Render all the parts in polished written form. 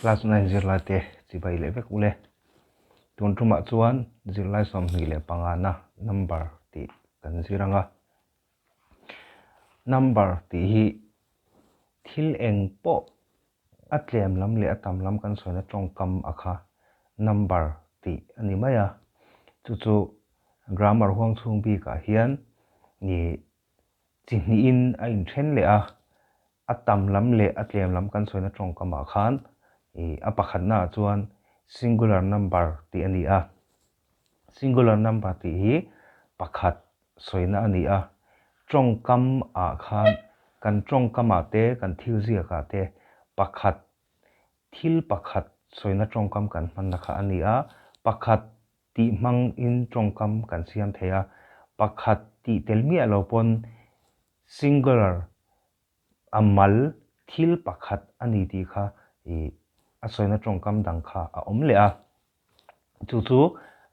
Class 9 zirlaite chibai leh vek ule. Tun tumah chuan zirlai 25 na number tih kan zir anga. Number tih hi thil eng pawh a tlem lam leh a tam lam kan sawina tawngkam a kha number tih a ni mai a. Chu chu grammar huang chhung bikah hian ih chi hnihin a inthen leh a, a tam lam leh a tlem lam kan sawina tawngkamah khan ih a pakhatnaah chuan singular number tih a ni a. Singular number tih hi pakhat sawina a ni a, tawngkam ah khan kan tawngkamah te kan thil ziakah te pakhat thil pakhat sawina tawngkam kan hmanna kha a ni a, pakhat tih hmangin tawngkam kan siam thei a, pakhat tih tel miah lo pawn singular a mal thil pakhat a ni tih kha ih a sawina tawngkam dang kha a awm leh a. Chu chu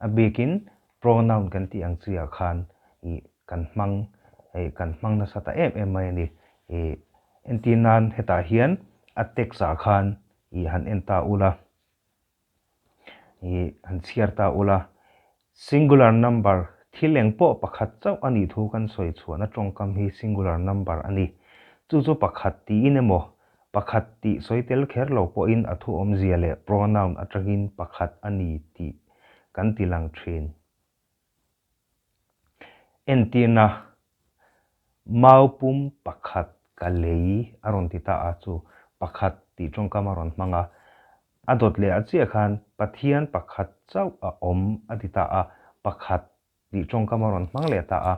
a bikin pronoun kan tih ang chi ah khan ih kan hmang ih kan hmang nasa ta em em mai a ni. Ih entir nan hetah hian a text ah khan ih han en ta ula ih han chhiar ta ula singular number thil eng pawh pakhat chauh a nih thu kan sawi chhuahna tawngkam hi singular number a ni. Chu chu pakhat tiin emaw Pakhat tih sawi tel kher lo pawhin a thu awmzia leh pronoun atangin pakhat a ni tih kan ti lang thin. Entirna, Mau pum pakhat ka lei a rawn ti ta a, chu pakhat tih tawngkam a rawn hmang a. A dawt leh ah chiah khan Pathian pakhat chauh a awm a ti ta a, pakhat tih tawngkam a rawn hmang leh ta a,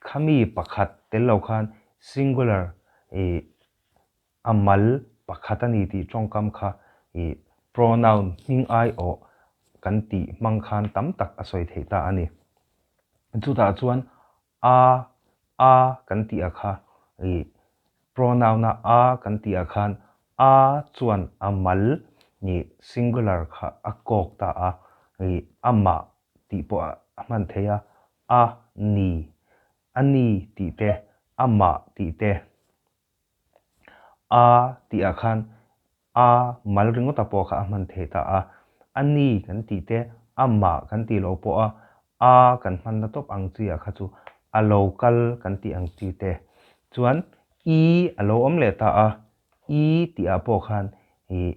khami pakhat tel lo khan singular ih a mal pakhat a ni tih tawngkam kha ih pronoun hming aiawh kan tih hmang khan tam tak a sawi theih ta a ni. Chutah chuan a, a kan tih ah kha ih pronoun a a kan tih ah khan a chuan a mal ih singular kha a kawk ta a, ih amah tih pawh a hman theih a, a ni, a ni tih te, a mah tih te, a tih ah khan a mal ringawta pawh kha a hman theih ta a, a ni kan tih te, a mah kan tih loh pawh a, a kan hmanna tawp ang chi ah kha chu a lo kal kan tih ang chi te chuan i a lo awm leh ta a, i tih ah pawh khan ih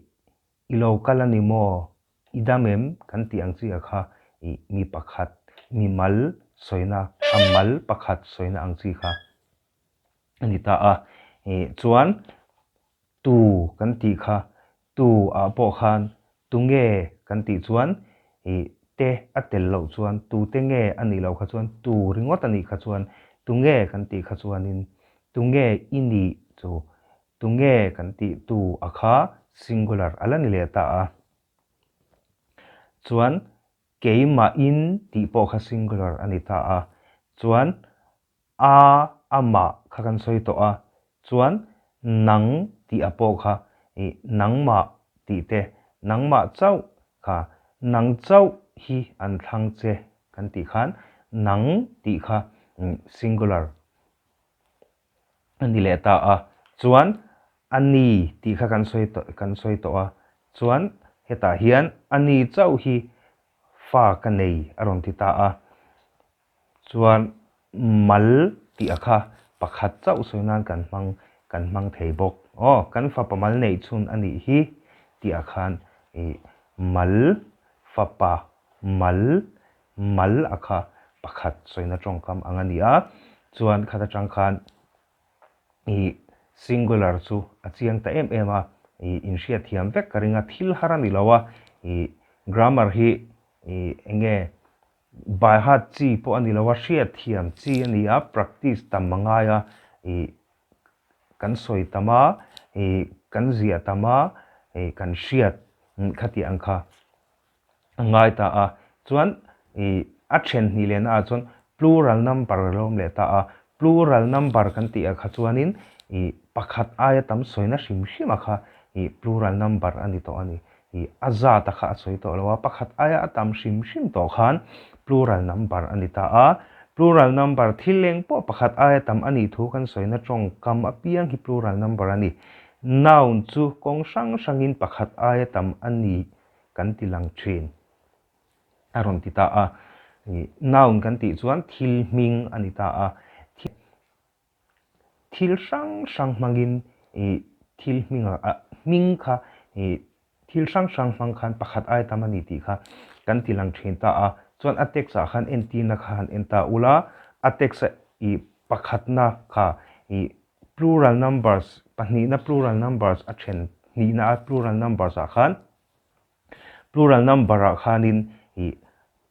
I lo kal a ni maw? I dam em? Kan tih ang chi a kha i mi pakhat, mi mal sawina, a mal pakhat sawina ang chi kha a ni ta a. I chuan tu kan tih kha, tu ah pawh khan tu nge kan tih chuan i te a tel loh chuan tu te nge a nih loh kha chuan tu ringawt a nih kha chuan tu nge kan tih kha chuanin tu nge i nih chu Tunge kan tih tu a kha singular a la ni leh ta a. Chuan keimahin tih pawh kha singular a ni ta a. Chuan a, amah kha kan sawi tawh a. Chuan nang tih a pawh kha ih nangmah tih te, nangmah chauh kha nang chauh hi an thlang che kan tih khan nang tih kha singular a ni leh ta a, chuan a ni tih kha kan sawi tawh kan sawi tawh a, chuan hetah hian a ni chauh hi fa ka nei a rawn ti ta a, chuan mal tih a kha pakhat chauh sawi nan kan hmang kan hmang thei bawk aw kan fapa mal neih chhun a nih hi tih ah khan ih mal fapa mal mal a kha pakhat sawina tawngkam ang a ni a, chuan khat atang khan ih singular chu a chiang ta em em a, ih inhriat thiam vek ka ring a, thil har a ni lo a, ih grammar hi ih eng nge by heart chi pawh a ni lo a, hriat thiam chi a ni a, practice tam a ngai a, ih kan sawi tam a, ih kan ziah tam a, ih kan hriat khati ang kha. A ngai ta a, chuan ih a then hnih lehna ah chuan plural number a lo awm leh ta a, plural number kan tih ah kha chuanin ih pakhat aia tam sawina hrim hrim ah kha ih plural number a ni tawh a ni. Ih a zat a kha a sawi tawh lo a, pakhat aia a tam hrim hrim tawh khan plural number a ni ta a. Plural number thil leng pawh pakhat aia tam a nih thu kan sawina tawngkam apiang hi plural number a ni. Noun chu kawng hrang hrangin pakhat aia tam a ni kan ti lang thin a rawn ti ta a. Noun kan tih chuan thil hming a ni ta a. Thil hrang hrang hmangin thil hming a hming kha thil hrang hrang hmang khan pakhat aia tam a ni tih kha kan ti lang thin ta a. Chuan a text ah khan entirna kha han en ta ula, a text a ih pakhatna kha ih plural numbers pahnihna plural numbers a then hnihna a plural numbers ah khan Plural number ah khanin ih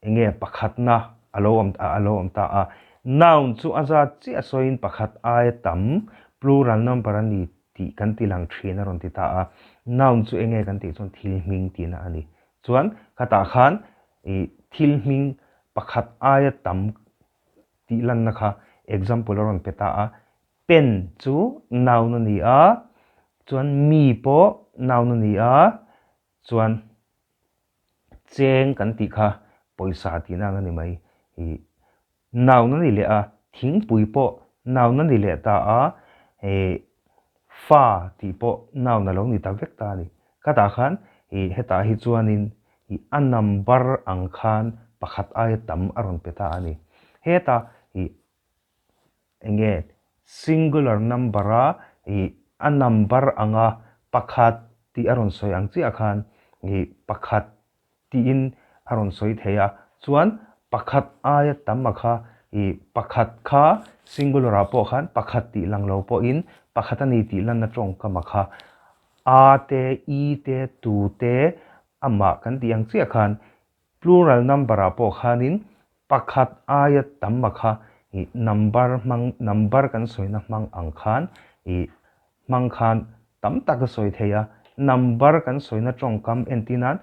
eng nge pakhatna a lo awm a lo awm ta a. Noun chu a zat chiah sawiin pakhat aia tam plural number a ni tih kan ti lang thin a rawn ti ta a. Noun chu eng nge kan tih chuan thil hming tihna a ni. Chuan khatah khan ih thil hming pakhat aia tam tih lanna kha example a rawn pe ta a. Pen chu noun a ni a, chuan mi pawh noun a ni a, chuan cheng kan tih kha pawisa tihna ang a ni mai. Ih noun a ni leh a, thingpui pawh noun a ni leh ta a, ih fa tih pawh noun a lo ni ta vek ta a ni. Khatah khan ih hetah hi chuanin ih a number ang khan pakhat aia tam a rawn pe ta a ni. Heta ih Enge singular number a ih a number anga pakhat tih a rawn sawi ang chiah khan ih pakhat tiin a rawn sawi thei a, chuan pakhat aia tam a kha ih pakhat kha singular ah pawh khan pakhat tih lang lo pawhin pakhat a ni tih lanna tawngkam a kha a te, i te, tu te amah kan tih ang chiah khan Plural number ah pawh khanin pakhat aia tam a kha ih number hmang number kan sawina hmang ang khan ih hmang khan tam tak a sawi thei a, number kan sawina tawngkam entir nan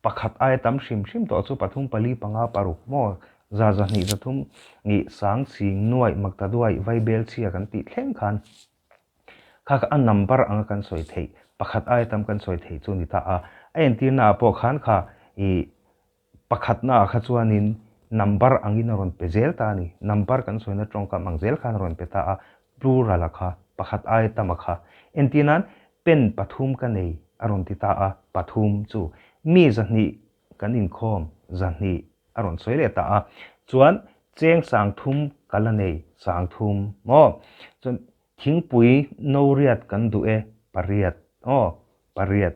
pakhat aia tam hrim hrim tawh chu pathum pali panga paruk maw za zahnih zathum ih sang chhing nuaih maktaduaih vaibel chhia kan tih thleng khan Kha kha a number anga kan sawi theih, pakhat aia tam kan sawi theih chu a ni ta a. A entirna ah pawh khan kha ih pakhatna ah kha chuanin number angin a rawn pe zel ta a ni. Number kan sawina tawngkam ang zel khan a rawn pe ta a, plural a kha, pakhat aia tam a kha. Entirnan pen pathum ka nei a rawn ti ta a, pathum chu mi zahnih kan inkhawm zahnih a rawn sawi leh ta a, chuan cheng sangthum ka la nei sangthum maw? Chuan thingpui no riat kan duh e pariat aw pariat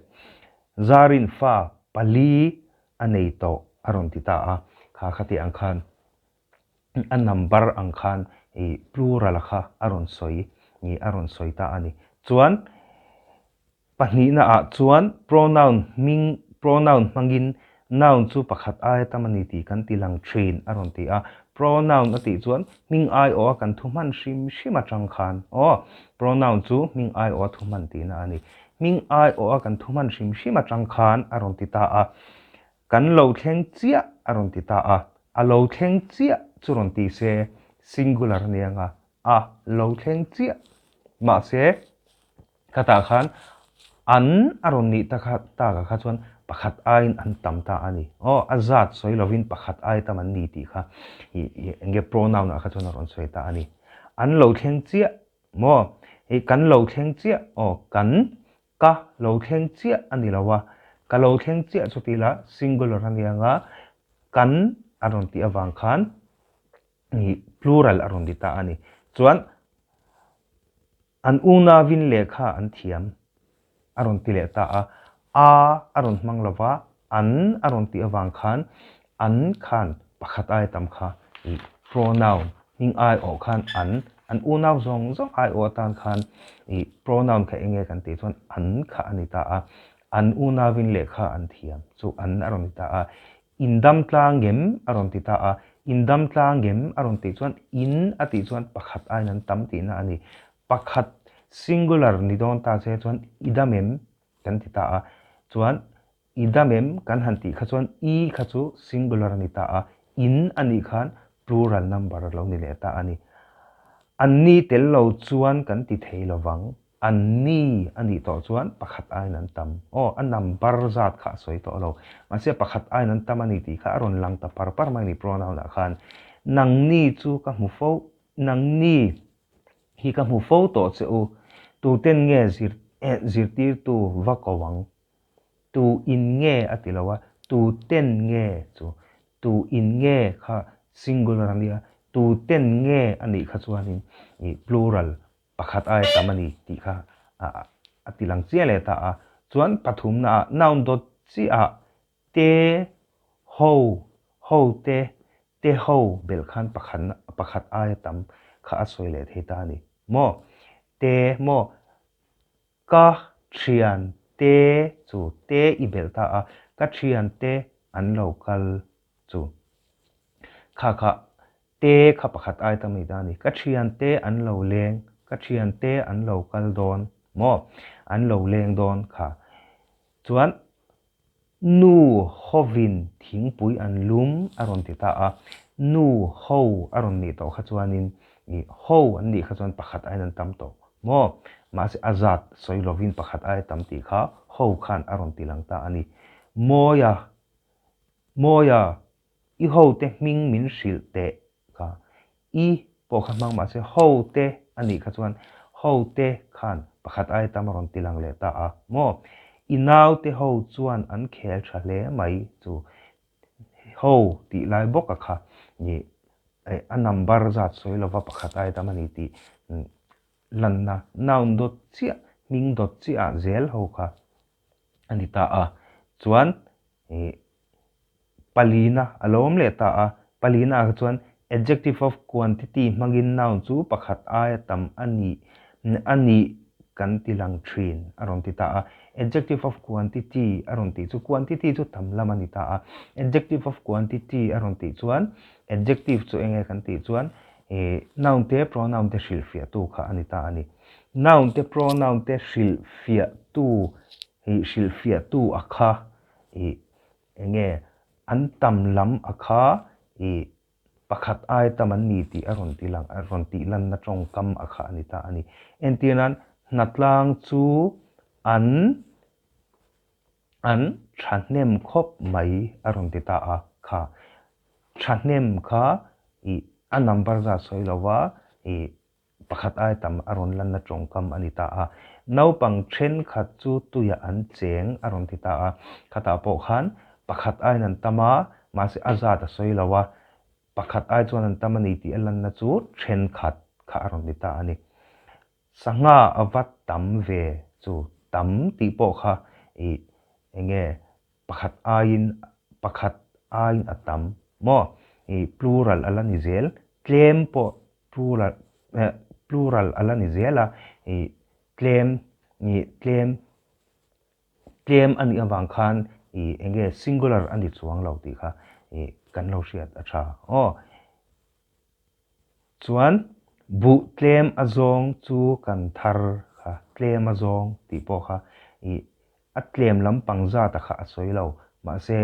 zarin fa pali a nei tawh a rawn ti ta a, kha khati ang khan a number ang khan ih plural kha a rawn sawi ih a rawn sawi ta a ni. Chuan Pahnihna ah chuan pronoun hming pronoun hmangin noun chu pakhat aia tam a ni tih kan ti lang thin a rawn ti a. Pronoun a tih chuan hming aiawh a kan thu hman hrim hrim atang khan aw pronoun chu hming aiawh a thu hman tihna a ni. Hming aiawh a kan thu hman hrim hrim atang khan a rawn ti ta a. Kan lo thleng chiah a rawn ti ta a. A lo thleng chiah chu rawn ti se singular a ni ang a. A lo thleng chiah mahse Khatah khan an a rawn nih ta kha takah kha chuan pakhat aiin an tam ta a ni. Aw, a zat sawi lovin pakhat ai tam an ni tih kha ih eng nge pronoun ah kha chuan a rawn sawi ta a ni. An lo thleng chiah maw? Hei kan lo thleng chiah aw, kan ka lo thleng chiah a ni lo a, ka lo thleng chiah chu tih lah singular a nia nga, kan a rawn tih avang khan ih plural a rawn ti ta a ni. Chuan An unauin lehkha an thiam a rawn ti leh ta a, a a rawn hmang lo va, an a rawn tih avang khan an khan pakhat aia tam kha ih pronoun hming aiawh khan an, an unau zawng zawng aiawh atan khan ih pronoun kha eng nge kan tih chuan an kha a ni ta a, an unauin lehkha an thiam chu an a rawn ti ta a, Indam tlang em? a rawn ti ta a. Indam tlang em? a rawn tih chuan in a tih chuan pakhat aiin an tam tihna a ni. Pakhat singular ni dawn ta che chuan i dam em? kan ti ta a. Chuan i dam em? kan han tih kha chuan i kha chu singular a ni ta a, in a nih khan plural number a lo ni leh ta a ni. Anni tel lo chuan kan ti thei lovang. An ni a nih tawh chuan pakhat aiin an tam. Aw, a number zat kha a sawi tawh lo. Mahse pakhat aiin an tam a ni tih kha a rawn lang ta par par mai a ni pronoun ah khan. Nang ni chu ka hmu fo, nang ni hi ka hmu fo tawh che u. Tuten nge zir. zirtirtu va ko ang. Tu in nge a ti lo a, tu ten nge chu tu in nge kha singular a nia, tu ten nge a nih kha chuanin ih plural pakhat aia tam a ni tih kha a ti lang chiah leh ta a. Chuan pathumna ah noun dawt chiah ah te, ho, ho te, te ho belh khan pakhatna pakhat aia tam kha a sawi leh thei ta a ni. Maw? Te maw? Ka thian te chu te i belh ta a, ka thian te an lo kal chu. Kha kha te kha pakhat ai ta mai ta a ni. Ka thian te an lo leng, ka thian te an lo kal dawn maw? An lo leng dawn kha. Chuan Nu hovin thingpui an lum a rawn ti ta a, nu ho a rawn nih tawh kha chuanin ih ho an nih kha chuan pakhat aiin an tam tawh maw? Mahse a zat sawi lovin pakhat aia tam tih kha ho khan a rawn ti lang ta a ni. Mawia, Mawia, i hote hming min hrilh teh kha I pawh kha hmang mahse ho te a nih kha chuan ho te khan pakhat aia tam a rawn ti lang leh ta a maw? I nau te ho chuan an khel tha hle mai chu ho tih lai bawk a kha nih a number zat sawi lova pakhat aia tam a ni tih lanna noun dawt chiah hming dawt chiah ah zel ho kha a ni ta a chuan ih Palina a lo awm leh ta a, palina ah chuan adjective of quantity hmangin noun chu pakhat aia tam a nih a nih kan ti lang thin a rawn ti ta a. Adjective of quantity a rawn tih chu quantity chu tam lam a ni ta a. Adjective of quantity a rawn tih chuan adjective chu enge kan tih chuan ih noun te pronoun te hrilhfiahtu kha a ni ta a ni. Noun te pronoun te hrilhfiahtu ih hrilhfiahtu a kha ih enge an tam lam a kha ih pakhat ai tam an ni tih a rawn ti lang a rawn tih lanna tawngkam a kha a ni ta a ni. Entir nan hnatlang chu an an thahnem khawp mai a rawn ti ta a kha. Thahnem kha ih a number zat sawi lova ih Pakhat ai tam a rawn lanna tawngkam a ni ta a. Naupang thenkhat chu tuiah an cheng a rawn ti ta a. Khatah pawh khan pakhat aiin an tam a, mahse a zat a sawi lo a. Pakhat ai chuan an tam a ni tih a lanna chu thenkhat kha a rawn ti ta a ni. Sangha a va tam ve chu tam tih pawh kha ih enge Pakhat aiin pakhat aiin a tam maw? I plural a la ni zel. Tlem pawh plural eh plural a la ni zel a. I tlem i tlem tlem a nih avang khan i enge singular a ni chuang lo tih kha i kan lo hriat a tha aw. Chuan buh tlem a zawng chu kan thar kha tlem a zawng tih pawh kha i A tlem lampang zata kha a sawi lo. Mahse,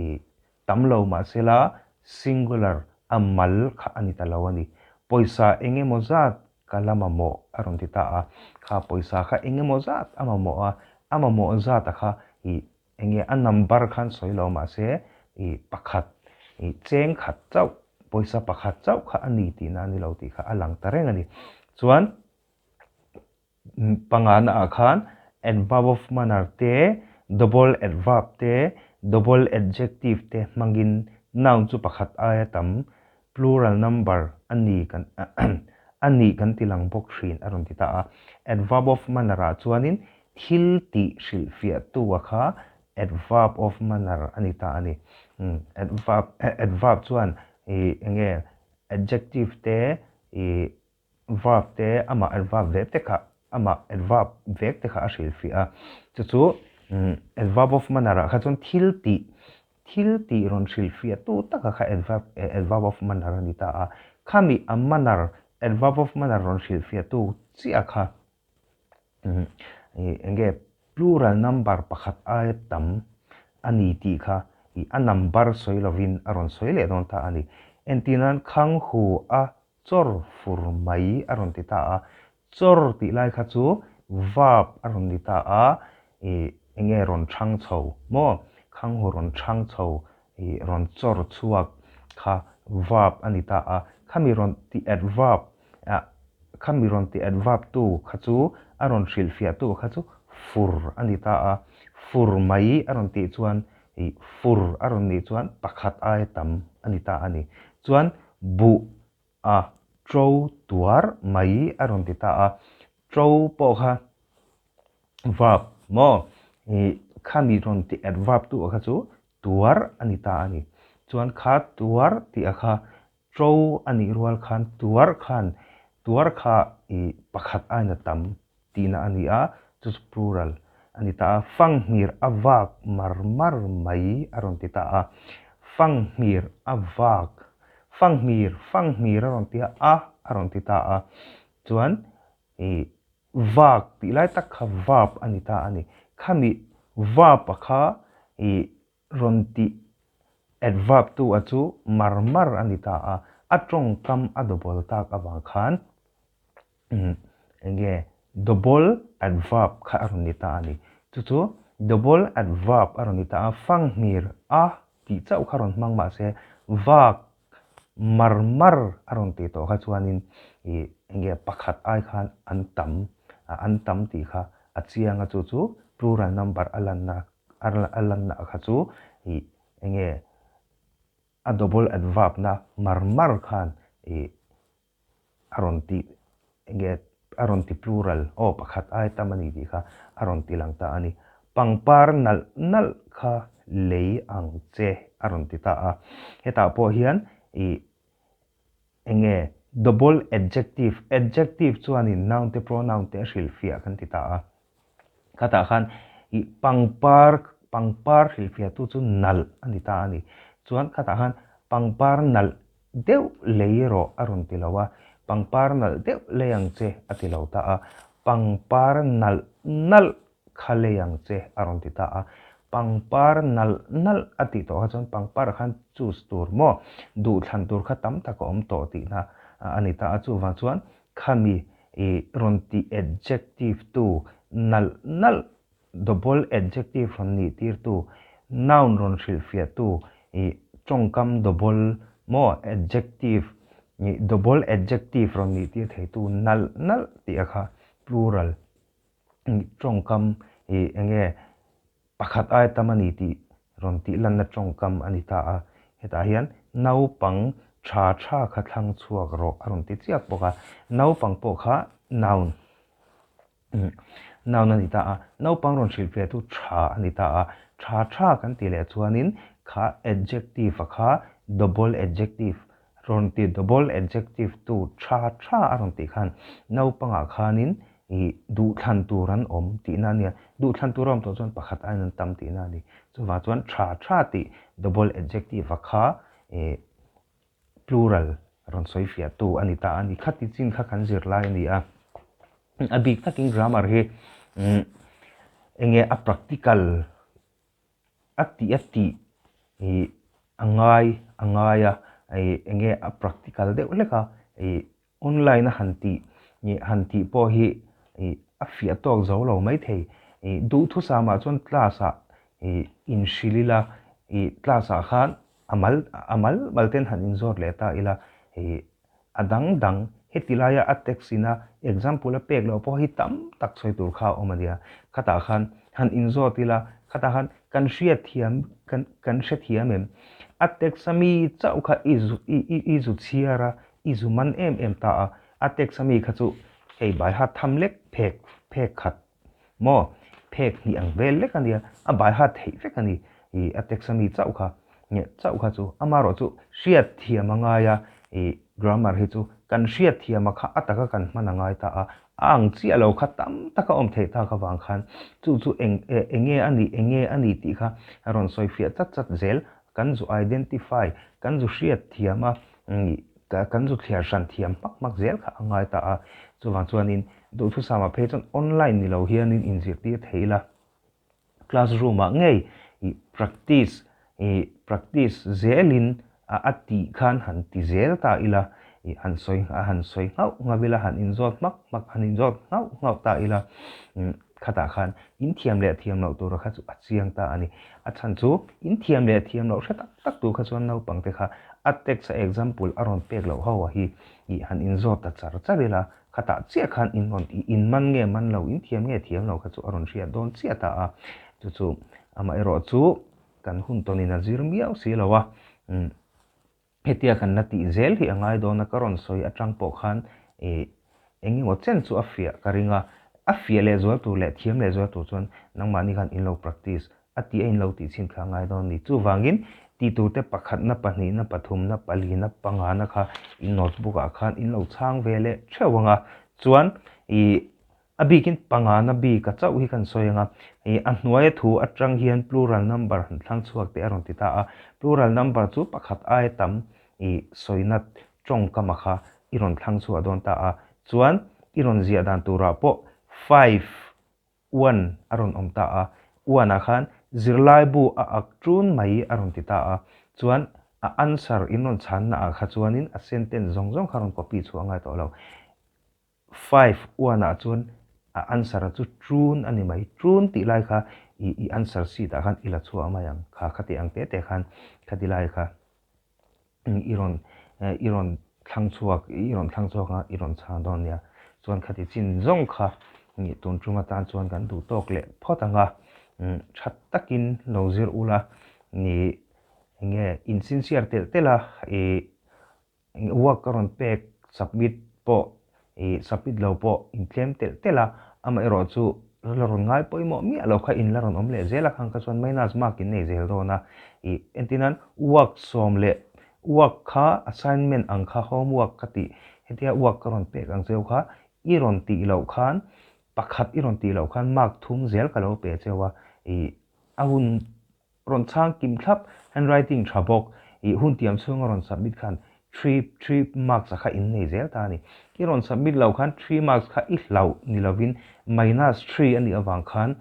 i tam lo mahsela singular a mal kha a ni ta lo a ni. Pawisa eng emaw zat ka la mamawh a rawn ti ta a. Kha pawisa kha eng emaw zat a mamawh a, a mamawh zata kha i eng nge a number khan sawi lo mahse i pakhat i cheng khat chauh pawisa pakhat chauh kha a ni tihna a ni lo tih kha a lang ta reng a ni. Chuan. Pangana ah khan adverb of manner te, double adverb te, double adjective te hmangin noun chu pakhat aia tam plural number a ni kan a nih kan ti lang bawk thin a rawn ti ta a. Adverb of manner ah chuanin thil tih hrilhfiahtu a kha adverb of manner a ni ta a ni. Adverb adverb chuan ih enge adjective te ih Verb te amah adverb vek te kha amah adverb vek te kha a hrilhfiah a, chu chu adverb of manner ah kha chuan thil tih thil tih rawn hrilhfiah tu taka kha adverb adverb of manner a ni ta a, khami a manner adverb of manner rawn hrilhfiah tu chiah kha enge plural number pakhat aia tam a ni tih kha a number sawi lovin a rawn sawi leh dawn ta a ni. Entirnan Khanghu a Chawr fur mai a rawn ti ta a, chawr tih lai kha chu verb a rawn ni ta a, ih enge rawn chhang chho maw? Khanghu rawn chhang chho ih rawn chawr chhuak kha verb a ni ta a, khami rawn tih adverb ah Khami rawn ti adverb tu kha chu a rawn hrilhfiahtu kha chu fur a ni ta a. Fur mai a rawn tih chuan ih fur a rawn nih chuan pakhat aia tam a ni ta a ni. Chuan buh a to tuar mai a rawn ti ta a. To pawh kha verb maw ih khami rawn ti adverb tu kha chu tuar a ni ta a ni. Chuan kha tuar tih a kha to a nih rual khan tuar khan tuar kha ih pakhat aina tam tihna a ni a, chu chu plural a ni ta a. Fanghmir a vak mar mar mai a rawn ti ta a. Fanghmir a vak, fanghmir, fanghmir a rawn ti a, a a rawn ti ta a. Chuan ih vak tih lai tak kha verb a ni ta a ni. Khami verb a kha ih rawn tih adverb tu a chu mar mar a ni ta a, a tawngkam a double tak avang khan eng nge double adverb kha a rawn ni ta a ni. Chu chu double adverb a rawn ni ta a, fanghmir a tih chauh kha rawn hmang mah se vak mar mar a rawn tih tawh kha chuanin ih eng nge pakhat ai khan an tam an tam tih kha a chiang a, chu chu plural number a lanna a lanna kha chu ih eng nge a double adverb na mar mar khan ih a rawn ti eng nge a rawn ti plural aw pakhat ai tam a ni tih kha a rawn ti lang ta a ni. Pangpar nalh nalh kha lei ang che a rawn ti ta a. Hetah pawh hian ih eng nge double adjective, adjective chuanin noun te pronoun te a hrilhfiah kan ti ta a. Khatah khan ih pangpar pangpar hrilhfiahtu chu nalh a ni ta a ni. Chuan khatah khan pangpar nalh deuh lei rawh a rawn ti lo a, pangpar nalh deuh lei ang che a ti lo ta a, pangpar nalh nalh kha lei ang che a rawn ti ta a. Pangpar nalh nalh a tih tawh kha chuan pangpar ah khan choose tur maw duhthlan tur kha tam tak a awm tawh tihna a ni ta a. Chuvang chuan Khami i rawn ti adjective tu nalh nalh, double adjective rawn nih tir tu, noun rawn hrilhfiah tu i tawngkam double maw adjective i double adjective rawn nih tir thei tu nalh nalh tih a kha plural tawngkam i enge Pakhat ai tam a ni tih rawn tih lanna tawngkam a ni ta a, hetah hian naupang tha tha kha thlang chhuak rawh a rawn ti chiak bawk a, naupang pawh kha noun noun a ni ta a, naupang rawn hrilhfiah chu tha a ni ta a, tha tha kan tih leh chuanin kha adjective a kha double adjective rawn ti double adjective tu tha tha a rawn tih khan naupangah khanin ih duhthlan tur an awm tihna a nia, duhthlan tur a awm tawh chuan pakhat aiin an tam tihna a ni. Chuvang chuan tha tha tih double adjective a kha ih plural rawn sawi fiah tu a ni ta a ni. Khati chin kha kan zir lai a ni a, a bik takin grammar hi eng nge a practical A tih a tih ih a ngai a ngai a, ih eng nge a practical deuh hlek a, ih online a han tih ih han tih pawh hi ih a fiah tawk zo lo maithei. Ih duhthusam ah chuan class ah ih inhrilh ila, ih class ah khan a mal a mal mal ten han inzawt leh ta ila ih A dang dang, heti laia a text ina example a pek loh pawh hi tam tak sawi tur kha a awm a nia. Khatah khan han inzawt ila, khatah khan kan hriatthiam, kan kan hrethiam em? A text a mi chauh kha i zu i i i zu chhiar a, i zu man em em ta a, a text a mi kha chu hei baiha tham lek phek phek khat maw? Phek hnih ang vel lek a nia, a baiha theih vek a ni. Ih a text a mi chauh kha Nge chauh kha chu amarawh chu hriatthiam a ngai a, ih grammar hi chu kan hriatthiam a kha a taka kan hman a ngai ta a, a ang chiah lo kha tam taka awm theih tak avang khan chu chu eng eng nge a nih eng nge a ni tih kha a rawn sawi fiah chat chat zel, kan zu identify, kan zu hriatthiam a, ih kan zu thliar hran thiam hmak hmak zel kha a ngai ta a, chuvang chuanin duhthusama phei chuan online ni lo hianin inzirtir thei ila. Classroom ah ngei ih practice ih practice zelin a a tih khan han ti zel ta ila ih han sawi han sawi nghauh nghauh ila han inzawt hmak hmak han inzawt nghauh nghauh ta ila umm khatah khan in thiam leh thiam loh tura kha chu a chiang ta a ni. A chhan chu in thiam leh thiam loh hre tak tak tur kha chuan naupang te kha a text a example a rawn pek loh ho a hi ih han inzawt ta char char ila. Khatah chiah khan in rawn in man nge man lo, in thiam nge thiam lo kha chu a rawn hriat dawn chiah ta a. Chu chu amaherawh chu kan hun tawnin a zir miau si lo a. Hetia kan la tih zel hi a ngai dawn a, ka rawn sawi atang pawh khan ih eng emaw chen chu a fiah ka ring a, a fiah leh zual tur leh thiam leh zual tur chuan nangmahni khan in lo practice a tih a in lo tih chhin kha a ngai dawn a ni. Chuvangin tih tur te pakhatna, pahnihna, pathumna, palina, pangana kha in notebook ah khan in lo chhang ve leh theuh ang a, chuan ih A bikin pangana bik a chauh hi kan sawi ang a, ih a hnuaia thu atang hian plural number han thlang chhuak teh a rawn ti ta a. Plural number chu pakhat aia tam ih sawina tawngkama kha i rawn thlang chhuah dawn ta a. Chuan i rawn ziah dan turah pawh five, one a rawn awm ta a. One ah khan zirlaibu a ak ṭun mai a rawn ti ta a. Chuan a answer in rawn chhanna ah kha chuanin a sentence zawng zawng kha rawn copy chhuah a ngai tawh lo. Five one ah chuan a answer a chu trun a ni mai. Trun tih lai kha i i answer sheet ah khan i la chhuah mai ang. Kha khati ang te te khan khati lai kha i rawn i rawn thlang chhuak i rawn thlang chhuak a i rawn chhang dawn nia. Chuan khati chin zawng kha tun tum atan chuan kan duh tawk leh phawt ang a. Tha takin lo zir ula ni enge in sincere telh telh a i Work ka rawn pek submit pawh ih submit lo pawh intlem telh telh a, amaherawh chu la rawn ngai pawimawh miah lo kha in la rawn awm leh zel a khang kha chuan minus mark in nei zel dawn a, ih entirnan work sawm leh work kha assignment ang kha homework ka tih hetia work ka rawn pek ang cheu kha i rawn tih loh khan pakhat i rawn tih loh khan mark thum zel ka lo pe cheu a, ih a hun Rawn chhang kim thlap, handwriting tha bawk, i hun tiam chhunga rawn submit khan three three marks a kha in nei zel ta a ni. I rawn submit lo khan three marks kha i hlauh ni lovin minus three a nih avang khan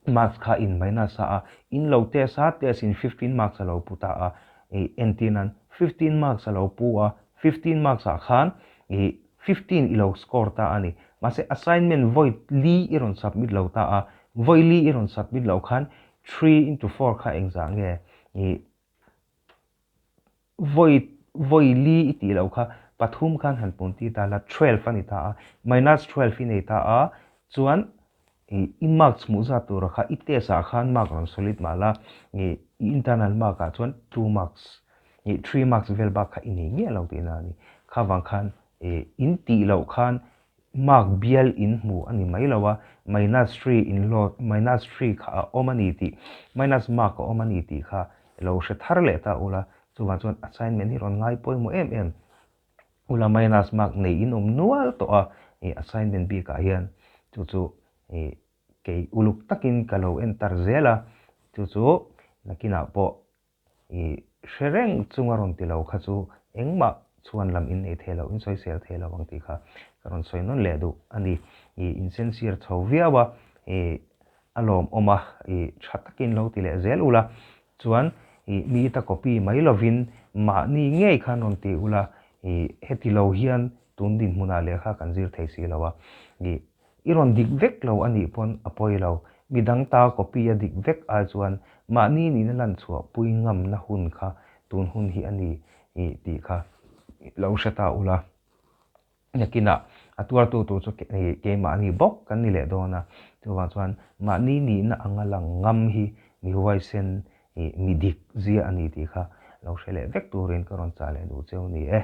marks kha in minus a a, in lo test a, test in 15 marks a lo pu ta a, i entir nan 15 marks a lo pu a, 15 marks ah khan i 15 i lo score ta a ni. Mahse assignment vawi li i rawn submit lo ta a, vawi li i rawn submit loh khan three into four kha engzah nge i vawi vawi li i tih loh kha pathum khan han pun ti ta la 12 a ni ta a, minus 12 i nei ta a, chuan i i marks hmuh zat tura kha i test ah khan mark rawn solid mah la i i internal mark ah chuan two marks i three marks vel bak kha i nei miah lo tihna a ni. Kha vang khan i in tih loh khan mark bial in hmu a ni mai lo a, minus three in hlawt minus three kha a awm a ni tih minus mark a awm a ni tih kha lo hre thar leh ta ula, chuvang chuan assignment hi rawn ngai pawimawh em em. Ula minus mark nei in awm nual tawh a, ih assignment bikah hian chu chu ih kei uluk takin ka lo en tar zel a, chu chu nakinah pawh ih hre reng chunga rawn ti lo kha chu engmah chhuan lam in nei thei lo, in sawisel thei lo ang tih kha ka rawn sawi nawn leh duh a ni. Ih insincere chho viau a, ih a lawmawm a, ih tha takin lo ti leh zel ula, Chuan i mi ta copy mai lovin mahni ngei khan rawn ti ula, i heti lo hian tun dinhmunah lehkha kan zir thei si lo a, i i rawn dik vek lo a nih pawn a pawi lo, midang ta copy a dik vek ai chuan mahni nihna lan chhuah pui ngamna hun kha tun hun hi a ni i tih kha lo hre ta ula. Nakinah a tuartu tur chu keimahni bawk kan ni leh dawn a, chuvang chuan mahni nihna anga lang ngam hi mi huaisen mi dik zia a ni tih kha lo hre leh vek turin ka rawn chah leh duh cheu ni e.